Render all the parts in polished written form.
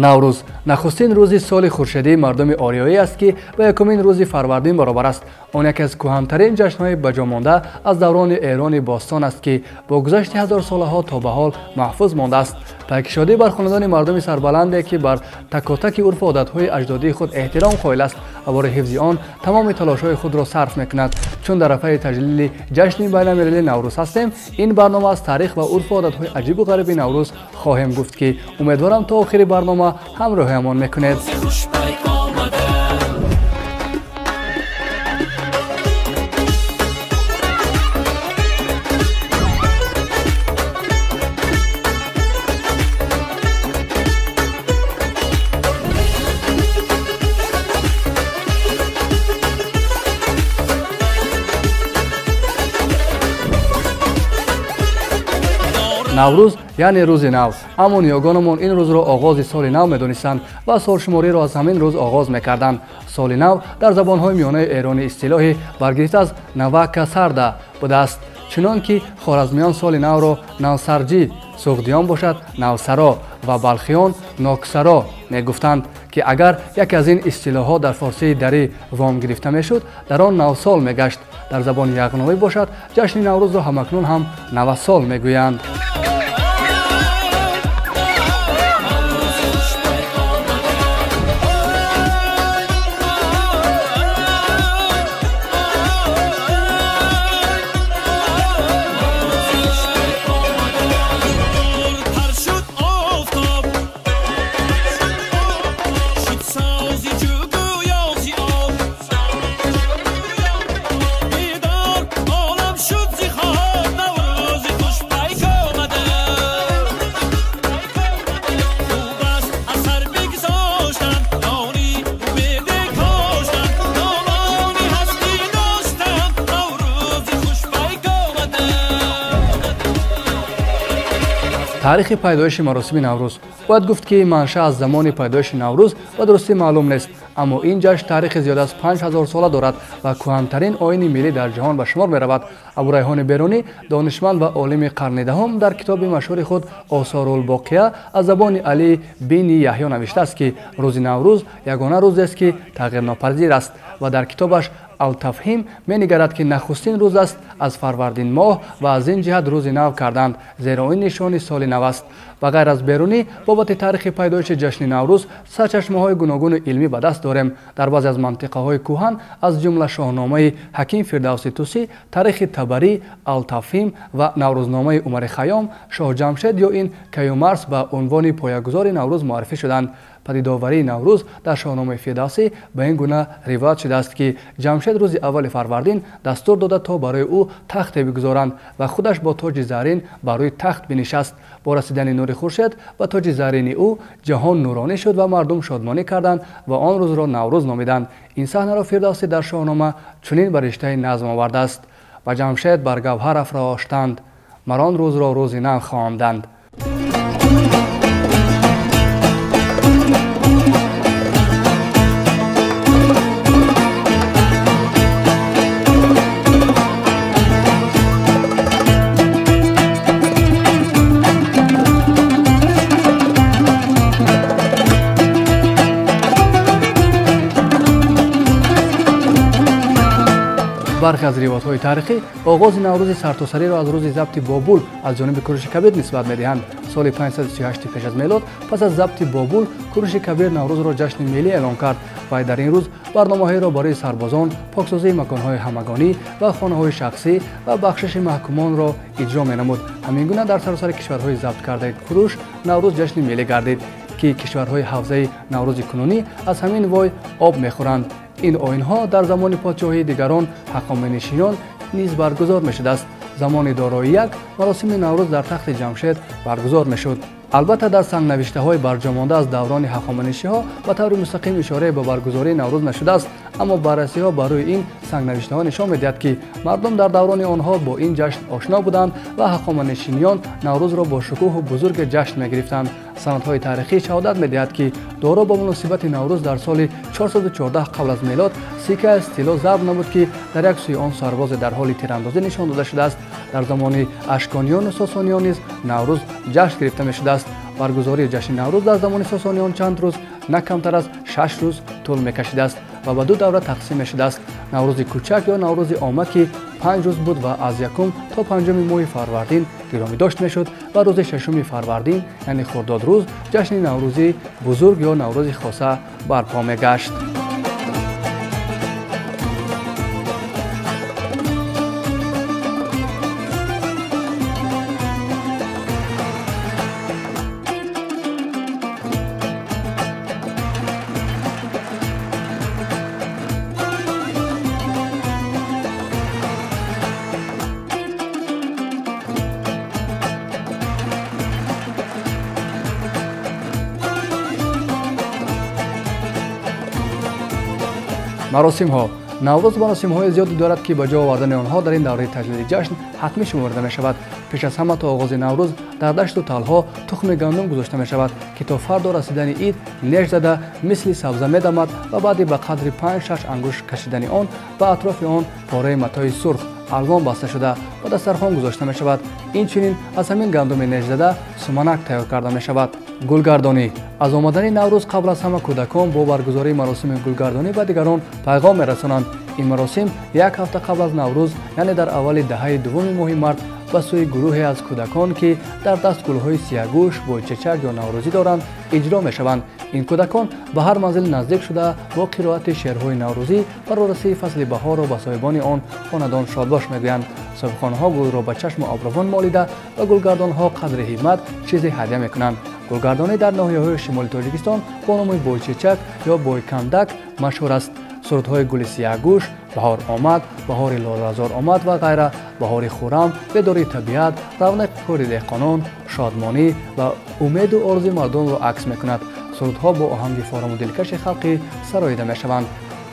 Наврӯз нахустин рӯзи соли хуршедии мардуми ориёӣ аст, ки ба якумин рӯзи фарвардин баробар аст. Он яке аз кӯҳантарин ҷашнҳои баҷомонда аз даврони Эрони бостон аст, ки бо гузашти ҳазорсолаҳо то ба ҳол маҳфуз мондааст. Пайкишодӣ бар хонадони мардуми сарбаланде, ки бар такотаки урфу одатҳои аҷдодии худ эҳтиром қоил аст ва барои ҳифзи он тамоми талошҳои худро сарф мекунад. Чун дар рафаи таҷлили ҷашни байналмилалии Наврӯз ҳастем, ин барнома аз таърих ва урфу одатҳои аҷибу ғариби Наврӯз хоҳем гуфт, ки умедворам то охири барнома ҳамроҳиамон мекунед. Наврӯз яъне рӯзи нав, аммо ниёгонамон ин рӯзро оғози соли нав медонистанд ва солшумориро аз ҳамин рӯз оғоз мекарданд. Соли нав дар забонҳои миёнаи эронӣ истилоҳи баргирифта аз навака сарда будааст, чунон ки хоразмиён соли навро навсарҷӣ, суғдиён бошад навсаро ва балхиён ноксаро мегуфтанд, ки агар яке аз ин истилоҳҳо дар форсии дарӣ вом гирифта мешуд, дар он навсол мегашт. Дар забони яғновӣ бошад, ҷашни Наврӯзро ҳамакнун ҳам навасол мегӯянд. Таърихи пайдоиши маросими Наврӯз. Бояд гуфт, ки манша аз замони пайдоиши Наврӯз ба дурустӣ маълум нест, аммо ин ҷашн таърихи зиёд аз 5000 сола дорад ва кӯҳантарин оини миллӣ дар ҷаҳон ба шумор меравад. Абурайҳони Берунӣ, донишманд ва олими қарни даҳум, дар китоби машҳури худ Осорулбоқия аз забони Алӣ бини Яҳё навиштааст, ки рӯзи Наврӯз ягона рӯзест, ки тағйирнопазир аст, ва дар китобаш Алтафҳим менигарад, ки нахустин рӯз аст аз фарвардин моҳ ва аз ин ҷиҳат рӯзи нав карданд, зеро ин нишони соли нав аст. Ба ғайр аз Берунӣ, бобати таърихи пайдоиши ҷашни Наврӯз сарчашмаҳои гуногуни илмӣ ба даст дорем. Дар баъзе аз мантиқаҳои кӯҳан, аз ҷумла шоҳномаи ҳаким Фирдавси Тусӣ, таърихи Табарӣ, Алтафҳим ва Наврӯзномаи Умари Хайём, Шоҳ Ҷамшед ё ин Каюмарс ба унвони поягузори Наврӯз муаррифӣ шуданд. Падидоварии Наврӯз дар шоҳномаи Фирдавсӣ ба ин гуна ривоят шудааст, ки Ҷамшед рӯзи аввали фарвардин дастур дода, то барои ӯ тахте бигузоранд ва худаш бо тоҷи зарин бар рӯи тахт бинишаст. Бо расидани нури хуршед ба тоҷи зарини ӯ ҷаҳон нуронӣ шуд ва мардум шодмонӣ карданд ва он рӯзро Наврӯз номиданд. Ин саҳнаро Фирдавсӣ дар шоҳнома чунин ба риштаи назм овардааст: ба Ҷамшед бар гавҳар афроштанд, мар он рӯзро рӯзи нав хонданд. Бархе аз ривоятҳои таърихӣ оғози Наврӯзи сартосариро аз рӯзи забти Бобул аз ҷониби Куруши Кабир нисбат медиҳанд. Соли 538 пеш аз мелод, пас аз забти Бобул, Куруши Кабир Наврӯзро ҷашни миллӣ эълон кард ва дар ин рӯз барномаҳоеро барои сарбозон, поксозии маконҳои ҳамагонӣ ва хонаҳои шахсӣ ва бахшиши маҳкумонро иҷро менамуд. Ҳамин гуна дар саросари кишварҳои забткардаи Куруш Наврӯз ҷашни миллӣ гардид, ки кишварҳои ҳавзаи Наврӯзи кунунӣ аз ҳамин вой об мехӯранд. Ин оинҳо дар замони подшоҳии дигарон ҳақоманишинон низ баргузор мешудааст. Замони дорои як маросими Наврӯз дар тахти Ҷамшед баргузор мешуд. Албатта, дар сангнавиштаҳои барҷомонда аз даврони ҳахоманишиҳо ба таври мустақим ишорае ба баргузории Наврӯз нашудааст, аммо баррасиҳо бар рӯи ин сангнавиштаҳо нишон медиҳад, ки мардум дар даврони онҳо бо ин ҷашн ошно буданд ва ҳахоманишиниён Наврӯзро бо шукӯҳу бузурге ҷашн мегирифтанд. Санадҳои таърихӣ шаҳодат медиҳад, ки Доро бо муносибати Наврӯз дар соли 414 қабл аз мелод сикка аз тилло зарб намуд, ки дар як сӯи он сарбозе дар ҳоли тирандозӣ нишон дода шудааст. Дар замони Ашкониёну Сосониён низ Наврӯз ҷашн гирифта мешудааст. Баргузории ҷашни Наврӯз дар замони Сосониён чанд рӯз, на камтар аз 6 рӯз тӯл мекашидааст ва ба ду давра тақсим мешудааст. Наврӯзи кӯчак ё Наврӯзи омма, ки 5 рӯз буд ва аз 1 то 5 моҳи фарвардин гиромӣ дошт мешуд, ва рӯзи 6 фарвардин, яъне хурдод рӯз, ҷашни Наврӯзи бузург ё Наврӯзи хоса барпо мегашт. Маросимҳо. Наврӯз маросимҳои зиёде дорад, ки ба ҷо овардани онҳо дар ин давраи таҷлили ҷашн ҳатмӣ шуморда мешавад. Пеш аз ҳама то оғози Наврӯз дар дашту талҳо тухми гандум гузошта мешавад, ки то фардо расидани ид неш зада мисли сабза медамад ва баъди ба қадри 5-6 ангушт кашидани он ба атрофи он пораи матои сурх алвон баста шуда ба дастархон гузошта мешавад. Инчунин аз ҳамин гандуми нешзада суманак тайёр карда мешавад. Гулгардонӣ. Аз омадани Наврӯз қабл аз ҳама кӯдакон бо баргузории маросими гулгардонӣ ба дигарон пайғом мерасонанд. Ин маросим як ҳафта қабл аз Наврӯз, яъне дар аввали даҳаи дуввуми моҳи март, ба сӯи гурӯҳе аз кӯдакон, ки дар даст гулҳои сияҳгӯш, бойчечак ё наврӯзӣ доранд, иҷро мешаванд. Ин кӯдакон ба ҳар манзил наздик шуда бо қироати шеърҳои наврӯзӣ барорасии фасли баҳорро ба соҳибони он хонадон шодбош мегӯянд. Соҳибхонаҳо гулро ба чашму обравон молида ба гулгардонҳо қадри ҳиммат чизе ҳадя мекунанд. Гулгардонӣ дар ноҳияҳои шимоли Тоҷикистон бо номи бойчечак ё бойкандак машҳур аст. Сурудҳои гули сияҳгӯш, баҳор омад, баҳори лолазор омад ва ғайра, баҳори хуррам, бедории табиат, равнақи кори деҳқонон, шодмонӣ ва умеду орзуи мардумро акс мекунад. Сурудҳо бо оҳанги фораму дилкаши халқӣ сароида мешаванд.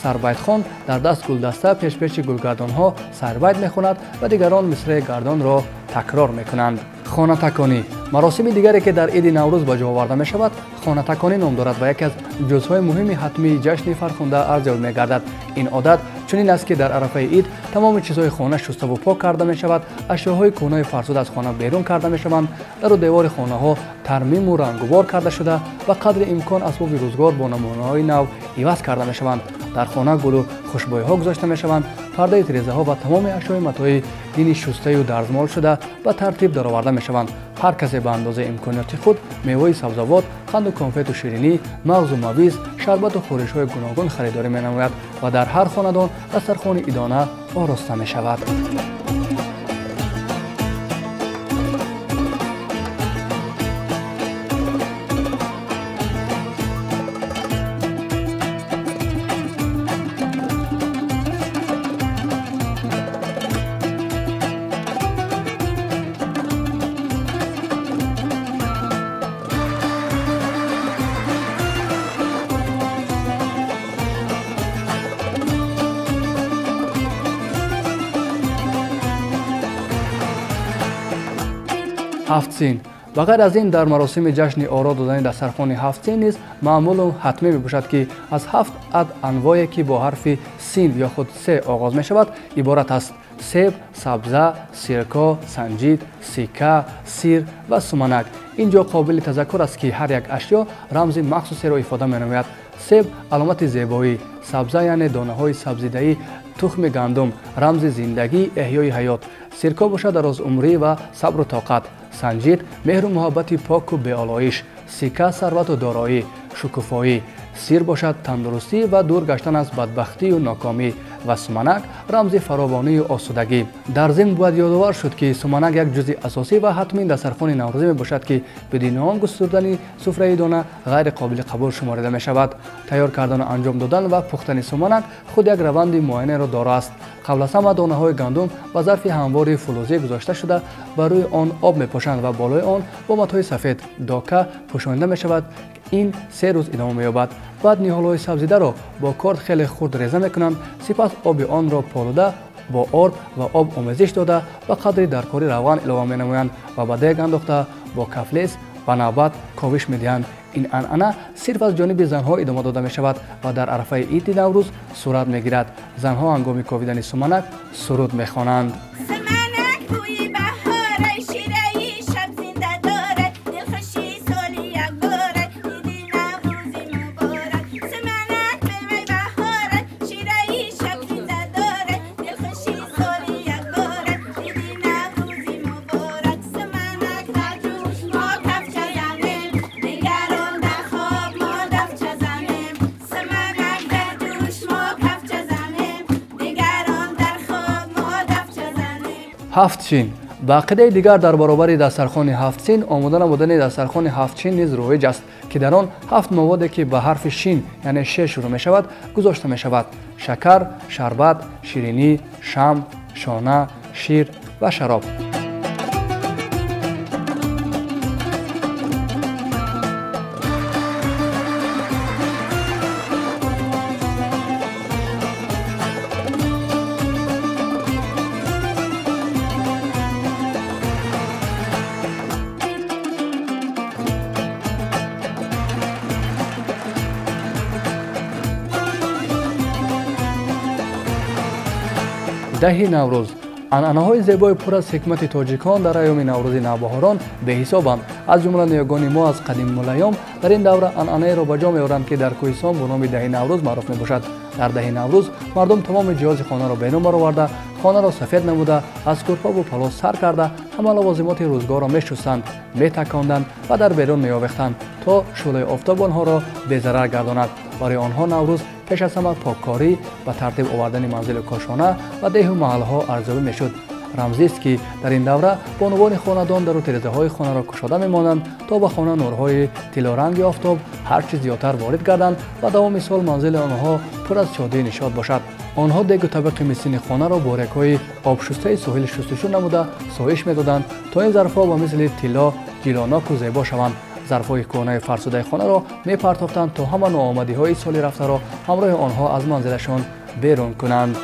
Сарбайтхон дар даст гулдаста пешпеши гулгардонҳо сарбайт мехонад ва дигарон мисраи гардонро такрор мекунанд. Хонатаконӣ. Маросими дигаре, ки дар иди Наврӯз ба ҷо оварда мешавад, хонатаконӣ ном дорад ва яке аз ҷузъҳои муҳими ҳатмии ҷашни фархунда арзёб мегардад. Ин одат чунин аст, ки дар арафаи ид тамоми чизҳои хона шуставу пок карда мешавад, ашёҳои кӯҳнаи фарсуда аз хона берун карда мешаванд, дару девори хонаҳо тармиму рангубор карда шуда, ба қадри имкон асбоби рӯзгор бо намунаҳои нав иваз карда мешаванд. Дар хона гулу хушбӯйҳо гузошта мешаванд, пардаи тирезаҳо ва тамоми ашёи матои дини шустаю дарзмол шуда ба тартиб дароварда мешаванд. Ҳар касе ба андозаи имкониёти худ меваи сабзавот, қанду конфету ширинӣ, мағзу мавиз, шарбату хӯришҳои гуногун харидорӣ менамояд ва дар ҳар хонадон дастархони идона ороста мешавад. Ҳафт син. Ба ғайр аз ин, дар маросими ҷашни оро додани дастархони ҳафт син низ маъмулу ҳатмӣ мебошад, ки аз 7 ад анвое, ки бо ҳарфи син ё худ се оғоз мешавад, иборат аст: себ, сабза, сирко, санҷид, сика, сир ва суманак. Ин ҷо қобили тазаккур аст, ки ҳар як ашё рамзи махсусеро ифода менамояд. Себ аломати зебоӣ, сабза яъне донаҳои сабзидаи тухми гандум рамзи зиндагӣ, эҳёи ҳаёт, сирко бошад дарозумрӣ ва сабру тоқат, санҷид меҳру муҳаббати поку беолоиш, сика сарвату дороӣ, шукуфоӣ, сир бошад тандурустӣ ва дур гаштан аз бадбахтию нокомӣ ва суманак рамзи фаровонию осудагӣ. Дар зимн бояд ёдовар шуд, ки суманак як ҷузъи асосӣ ва ҳатмии дастархони наврӯзӣ мебошад, ки бидуни он густурдани суфраи дона ғайриқобили қабул шуморида мешавад. Тайёр кардану анҷом додан ва пухтани суманак худ як раванди муайянеро доро аст. Қабл аз ҳама донаҳои гандум ба зарфи ҳамвори фулӯзӣ гузошта шуда, ба рӯи он об мепошанд ва болои он бо матои сафед дока пӯшонида мешавад. Ин 3 рӯз идома меёбад. Баъд ниҳолҳои сабзидаро бо корд хеле хурд реза мекунанд, сипас оби онро полуда бо орд ва об омезиш дода ба қадри даркорӣ равған илова менамоянд ва ба дег андохта бо кафлес ба навбат ковиш медиҳанд. Ин анъана сирф аз ҷониби занҳо идома дода мешавад ва дар арафаи иди Наврӯз сурат мегирад. Занҳо ҳангоми ковидани суманак суруд мехонанд. Ҳафт чин. Ба ақидаи дигар, дар баробари дастархони ҳафт син омода намудани дастархони ҳафт чин низ роиҷ аст, ки дар он ҳафт маводе, ки ба ҳарфи шин, яъне ше шурӯъ мешавад, гузошта мешавад: шакар, шарбат, ширинӣ, шам, шона, шир ва шароб. Даҳи Наврӯз. Анъанаҳои зебои пур аз ҳикмати тоҷикон дар айёми Наврӯзи навбаҳорон беҳисобанд. Аз ҷумла ниёгони мо аз қадимулайём дар ин давра анъанаеро ба ҷо меоранд, ки дар кӯҳистон бо номи Даҳи Наврӯз маъруф мебошад. Дар Даҳи Наврӯз мардум тамоми ҷиҳози хонаро берун бароварда, хонаро сафед намуда, аз кӯрпаву палос сар карда, ҳама лавозимоти рӯзгорро мешустанд, метаконданд ва дар берун меовехтанд, то шӯълаи офтоб онҳоро безарар гардонад. Барои онҳо Наврӯз пеш аз ҳама поккорӣ, ба тартиб овардани манзилу кошона ва деҳу маҳалҳо арзёбӣ мешуд. Рамзист, ки дар ин давра бонувони хонадон дару тирезаҳои хонаро кушода мемонанд, то ба хона нурҳои тиллоранги офтоб ҳар чиз зиёдтар ворид гарданд ва давоми сол манзили онҳо пур аз шодию нишот бошад. Онҳо дегу табақи мисини хонаро бо регҳои обшустаи соҳил шустушӯ намуда соиш медоданд, то ин зарфҳо ба мисли тилло ҷилоноку зебо шаванд. Зарфҳои кӯҳнаи фарсудаи хонаро мепартофтанд, то ҳама ноомадиҳои соли рафтаро ҳамроҳи онҳо аз манзилашон берун кунанд.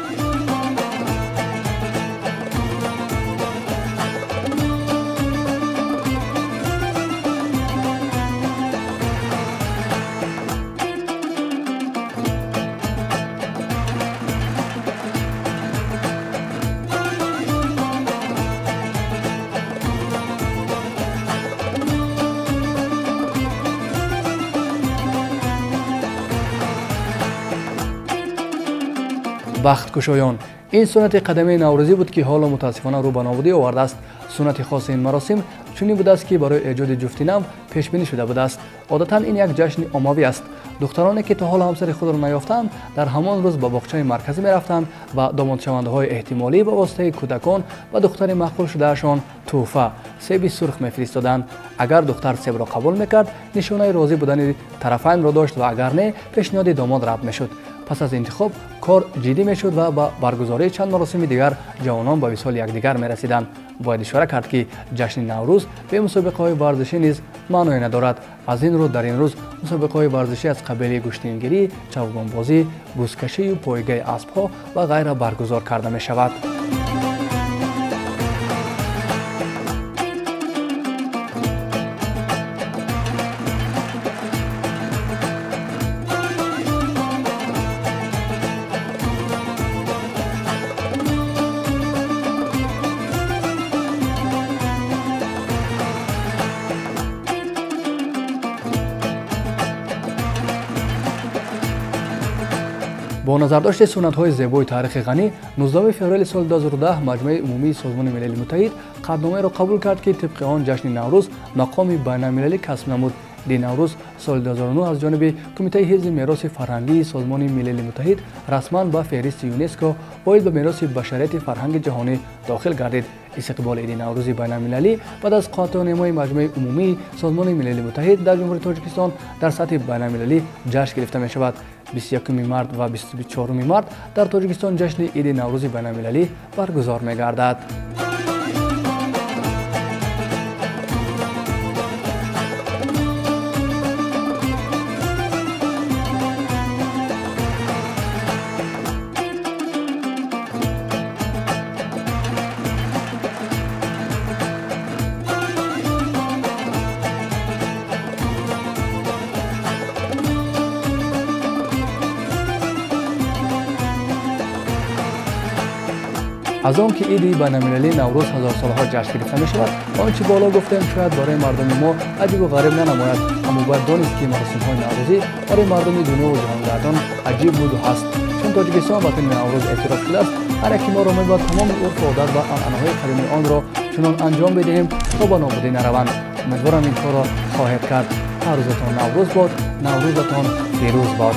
Бахткушоён. Ин суннати қадамии наврӯзӣ буд, ки ҳоло мутаассифона рӯ ба нобудӣ овардааст. Суннати хоси ин маросим чунин будааст, ки барои эҷоди ҷуфти нав пешбинӣ шуда будааст. Одатан ин як ҷашни оммавӣ аст. Духтароне, ки то ҳол ҳамсари худро наёфтанд, дар ҳамон рӯз ба боғчаи марказӣ мерафтанд ва домодшавандаҳои эҳтимолӣ ба воситаи кӯдакон ба духтари маъқул шудаашон тӯҳфа себи сурх мефиристоданд. Агар духтар себро қабул мекард, нишонаи розӣ будани тарафайнро дошт ва агар не, пешниҳоди домод рад мешуд. Пас аз интихоб кор ҷиддӣ мешуд ва ба баргузории чанд маросими дигар ҷавонон ба висоли якдигар мерасиданд. Бояд ишора кард, ки ҷашни Наврӯз бе мусобиқаҳои варзишӣ низ маъное надорад. Аз ин рӯ дар ин рӯз мусобиқаҳои варзишӣ аз қабили гӯштингирӣ, чавгонбозӣ, бузкашию пойгаи аспҳо ва ғайра баргузор карда мешавад. Бо назардошти суннатҳои зебои таърихи ғанӣ, 19 феврали соли 2010 Маҷмӯаи умумии Созмони Милали Муттаҳид қатъномаеро қабул кард, ки тибқи он ҷашни Наврӯз мақоми байналмилалӣ касб намуд. Иди Наврӯз соли 2009 аз ҷониби Кумитаи ҳифзи мероси фарҳангии Созмони Милали Муттаҳид расман ба феҳристи ЮНЕСКО оид ба мероси башарияти фарҳанги ҷаҳонӣ дохил гардид. Истиқболи Иди Наврӯзи байналмилалӣ баъд аз қатъномаи Маҷмӯаи умумии Созмони Милали Муттаҳид дар Ҷумҳурии Тоҷикистон дар сатҳи байналмилалӣ ҷашн гирифта мешавад. 21 март ва 24 март дар Тоҷикистон ҷашни Иди Наврӯзи байналмилалӣ баргузор мегардад. Аз он ки иди байналмилалии Наврӯз ҳазорсолаҳо ҷашн гирифта мешавад, он чи боло гуфтем шояд барои мардуми мо аҷибу ғариб нанамояд, аммо бояд донист, ки маросимҳои наврӯзӣ барои мардуми дунёву ҷаҳонгардон аҷиб буду ҳаст. Чун Тоҷикистон ватани Наврӯз эътироф шудааст, ҳар яки моро мебояд тамоми урфу одат ва анъанаҳои қадимии онро чунон анҷом бидиҳем, то ба нобудӣ нараванд. Умедворам, ин корро хоҳед кард. Ҳар рӯзатон Наврӯз бод, Наврӯзатон фирӯз бод.